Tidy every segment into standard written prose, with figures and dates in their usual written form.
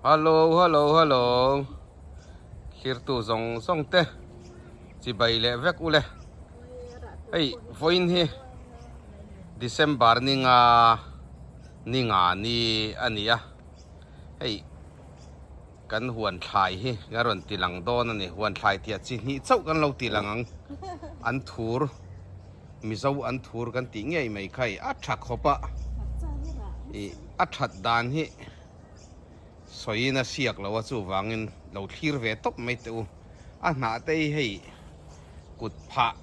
Hallo hallo hallo Thirtu zawng zawng te chibai leh vek ule hei vawiin hi December ni nga ni nga ni a ni a hei kan huan thlai hi ka rawn ti lang dawn a ni huan thlai tih ah chi hnih chauh kan lo ti lang ang an thur Mizo an thur kan tih ngei mai kha i a tha khawp a ih a that dan hi sawiin a siak lo a chuvangin lo thlir ve tawp mai teh u a hnah te hi hei kut phah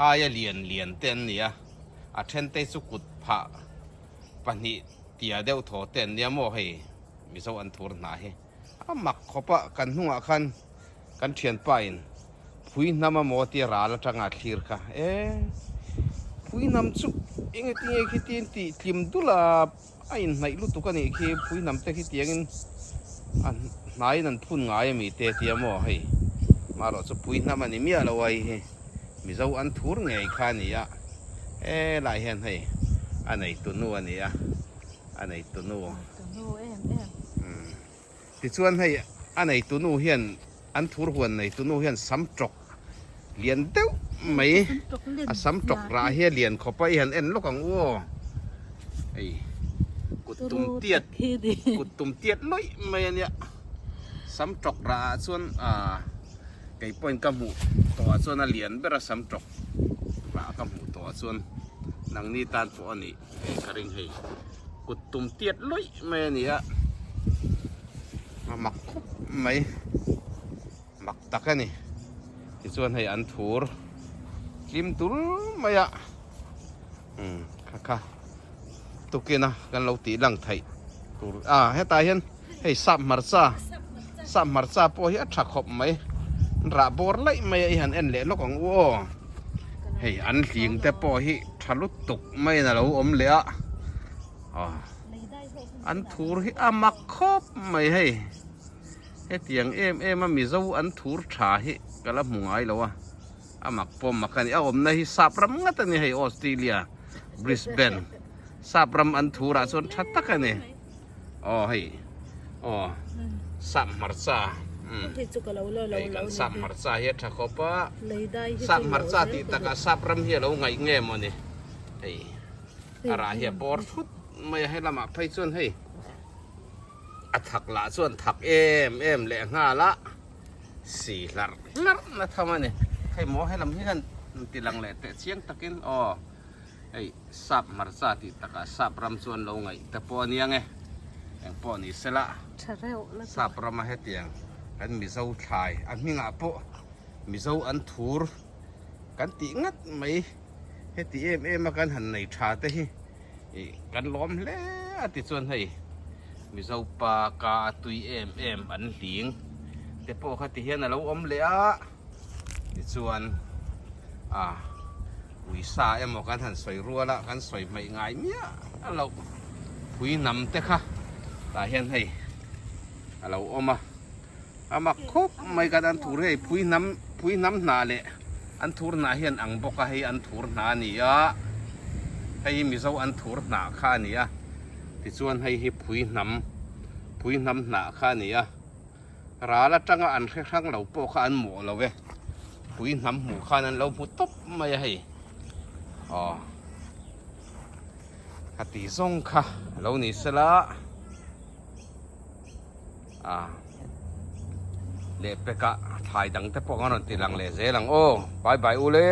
aia lian lian te an ni a a then te chu kut phah pahnih tia deuh thaw te an nia maw hei Mizo an thur hnah hi. A mak khawp a, kan hnungah khan kan thianpa in phui hnam a maw tia ral atanga a thlir kha e phui hnam chu enge tinge khi tin tih tlim dul a a inhnaih lutuk a nih khi phui hnam te khi tiangin a hnaiin an phun ngai a mi te tia maw hei marawh chu phui hnam a ni miah lo a hei hi Mizo an thur ngei kha a ni a helai hian hei a neitu nu a ni a. A neitu nu. Neitu nu em em. Umm. Tichuan hei a neitu nu hian an thur huan neitu nu hian sam tawk lian deuh mai a sam tawk rah hi a lian khawp a i han en lawk ang u aw. Hei kut tum tiat kut tum tiat lawih mai a nia. Sam tawk rah ah chuan ah kei pawhin ka hmuh tawh ah chuan a lian ber a sam tawk rah ka hmuh tawh ah chuan nangni tan pawh a nih. Ka ring hei kut tum tiat lawih mai a ni a a mak khawp mai mak tak a ni tichuan hei an thur tlim tul mai a umm kha kha tukin a kan lo tih lang theih tur a hetah hian hei sap hmarcha sap hmarcha pawh hi a tha khawp mai rah bawr laih mai a i han en leh lawk ang u aw hei an hling te pawh hi tha lutuk maiin a lo awm leh a aw an thur hi a mak khawp mai hei hetiang em em a mizo an thur tha hi ka la hmu ngai lo a a mak pawh mak a ni a awmna hi sap ram ngat a ni hei Australia Brisbane sap ram an thur ah chuan tha tak a ni. Aw hei aw sap hmarcha umm hei kan sap hmarcha hi a tha khawp a sap hmarcha tih takah sap ram hi a lo ngaih nge maw ni hei a rah hi a bawr thut mai a he lamah phei chuan hei a thak lah chuan thak em em leh nghal a si hlarh hlarh na tham a ni hei maw helam hi khan ti lang leh teh chiang takin aw. Hei sap hmarcha tih takah sap ram chuan lo ngaih te pawh a nia nge eng pawh ni sela sap rama hetiang kan mizo thlai a hmingah pawh mizo an thur kan tih ngat mai heti em em a kan han nei tha te hi ih kan lawm hle a ti chuan hei mizo pa ka a tui em em an hling te pawh kha ti hian a lo awm leh a tichuan a. Uisa emaw kan han sawi rual a, kan sawi hmaih ngai miah loh phui hnam te kha tah hian hei a lo awm a, a mak khawp mai kan an thur hei phui hnam phui hnam hnah leh an thur hnah hian ang bawk a hei an thur hnah a ni a, hei hi Mizo an thur hnah kha a ni a, tichuan hei hi phui hnam phui hnam hnah kha a ni a. Ral atanga an hre hrang lo pawh kha an mawh lo e. Pui hnam hmuh khan an lo hmu tawp mai a hei. Aw. Ka ti zawng kha lo ni sela. A. Lehpekah thlai dang te pawh an rawn ti lang leh zel ang aw. Bye bye u le.